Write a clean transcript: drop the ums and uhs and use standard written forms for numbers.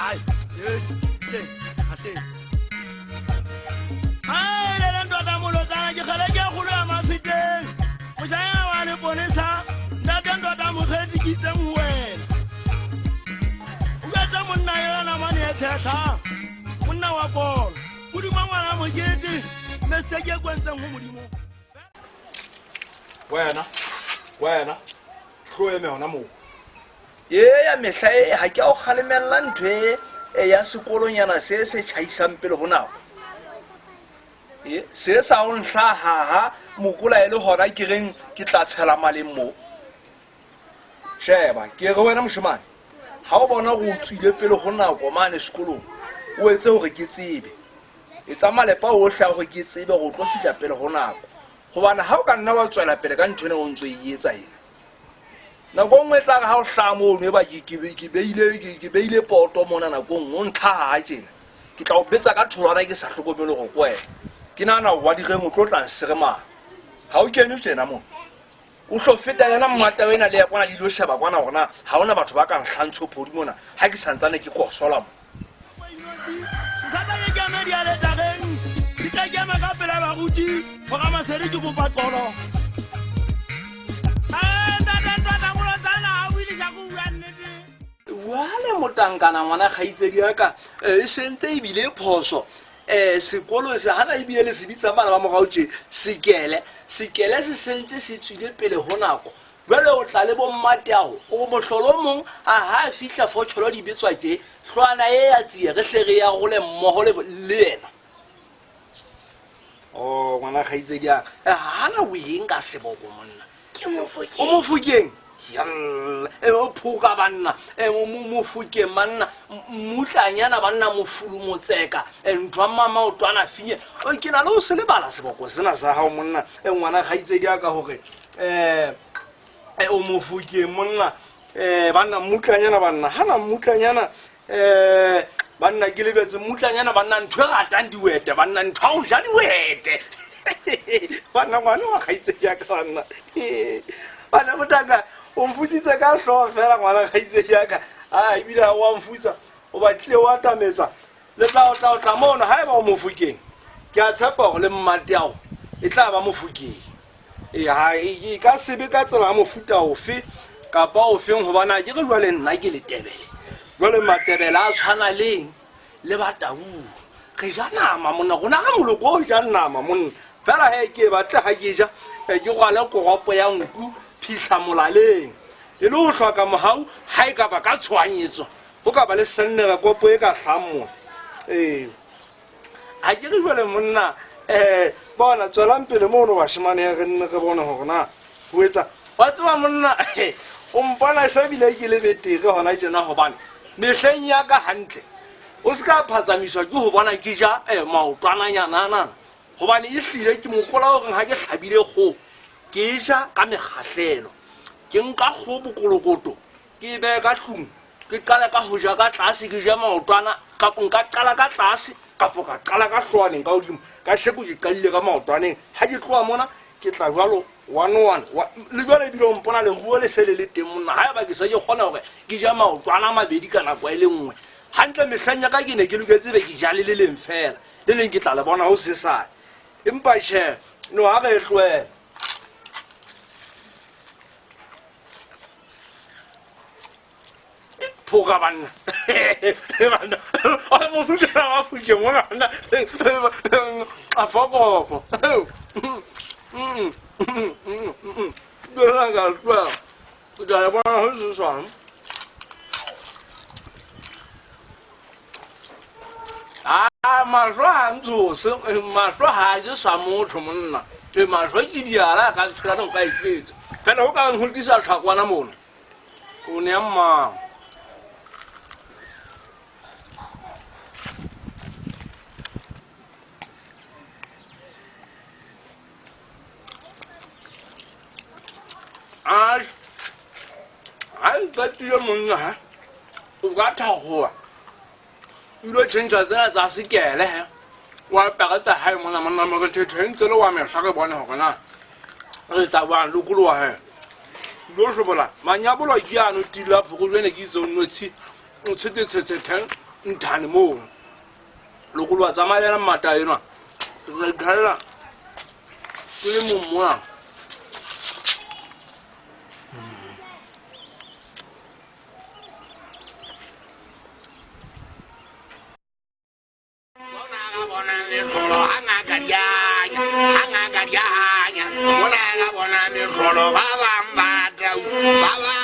Ai, e ase ai le le ntwa molotsana ke kgale ke kgolo ya mafeteng moshanyana wa leponesa ntate ntwa mokgethi ke itseng ho wena o jwetse monna yona namane e tshehla monna wa kolo koduma ngwana mokete mistake e kwentseng ho modimo. Wena wena tlo eme hona moo. Eya mehla e ha ke a o kgalemella ntho e e ya sekolonyana se se tjhaisang pele ho nako. E se sa o nhlahaha mokola e le hona ke reng ke tla tshela maleng moo. Sheba ke re wena moshemane ha o bona gore o tswile pele ho nako mane sekolong o etse hore ke tsebe. Etsa malepa ohle a hore ke tsebe gore o tlo fihla pele ho nako. Gobane ha o ka nna wa tswela pele ka ntho ena o ntso e etsa ena. Nako e nngwe e tla re ha o hlaha mono eba ke beile poto mona nako e nngwe o ntlhaha ha tjena. Ke tla o betsa ka tholwana ke sa hlokomele hore ke wena. Ke nahana hore wa direng o tlo tla nseremana. Ha o kene tjena mona. O hlo feta yona mmata ena le ya kwana le ilo sheba kwana hore na ha hona batho ba ka nhlantsho phodi mona ha ke santsane ke kosola mo. Sa tla ke keme dialetareng ke tla kema ka pela baruti hore masedi ke kopa qolo. Jwale motankana ngwana kgaitsedi ya ka e sentse ebile phoso sekolo se hana ebile le se bitsang bana ba morao tje sekele sekele se sentse se tswile pele ho nako. Jwale o tla le bommateago o mohlolo o mong a ha a fihla fotšholo di betswa tje hlwana e ya tsie re hle re ya gole mmogo le yena. O ngwana kgaitsedi ya ka hana o eng ka seboko monna? Ke Mofokeng. O Mofokeng? Yalla, o phoka banna, Mofokeng banna, mmutlanyana banna, mofulu motseka, ntho ya mama o twana finye. O ke na le o se lebala seboko sena sa hao monna, ngwana kgaitsedi ya ka hore o Mofokeng monna, banna mmutlanyana banna, hana mmutlanyana banna ke lebetse mmutlanyana banna ntho e ratang diwete banna ntho ya ho ja diwete. Banna ngwana wa kgaitsedi ya ka banna. Banna motaka o mfutsitse ka hlooho fela ngwana kgaitsedi ya ka. A ebile ha wa mfutsa o batlile o atametsa le tla o tla o tla mono haeba o Mofokeng. Ke a tshepa hore le mmateao e tla ba Mofokeng. E ha e ka sebe ka tsela ya mofuta ofe kapa ofeng hobane ha ke re jwale nna ke Letebele. Jwale Matebele a tshwana leng le Bataung. Re ja nama monna, rona re moloko o jang nama monna. Fela he ke batle ha ke ja ke rwale koropo ya nku phihla molaleng. E le ho hloka mohau ha e ka ba ka tshohanyetso ho ka ba le sennere kopo e ka hlahang mona. Ee. Ha ke re jwale monna bona tswelang pele mono bashemane re nne re bone hore na ho etsa. Wa tseba monna o mpona se bile ke le betere hona tjena hobane mehleng ya ka hantle o se ka phatsamiswa ke ho bona ke ja maotwananyana hobane e hlile ke mokola o reng ha ke hlabile kgoho ke ja ka mekgahlelo. Ke nka kgoho bokolokoto ke e behe ka tlung ke qale ka ho ja ka tlase ke je maotwana kapo nka qala ka tlase kapo ka qala ka hloohaneng ka hodimo. Ka sheko ke qadile ka maotwaneng ha ke tloha mona ke tla jwalo one one le jwale ebile o mpona leruo le se le le teng monna ha eba ke se ke kgona hore ke ja maotwana a mabedi ka nako e le nngwe. Hantle mehleng ya ka ke ne ke loketse be ke ja le le leng fela le leng ke tla le bona ho sesane. Empa tjhe no ha re e tlohela. Phoka banna. Banna. A mofutela wa Mofokeng mona banna. A fokofo. Ke la ka tloha. Ke tla le bona ho sesane. A mahlo ha ntshose, mahlo ha je sa motho monna. E mahlo ke diala ka tshela o ka e tletse. Fela ho ka ngodisa tlhakwana mona. O ne a mmang. Ai. Ha ntatile monna ha. O ka thagoa. O ilo tjhentjha tsena tsa sekele he. Wa apara tsa hae mona monna morethetho e ntse le wa mehla re bone hore na re tsa bang lokoloha he. Lo hlobola manyabolo ke ano tila phoko jwene ke itse o notshi o tshete tshete ten. Nthane moo. Lokoloha tsamaya le yena mmata enwa. Ke tla ikhalela ke le mong mona. Mona ga bona mehlolo ba bang ba tau ba bang.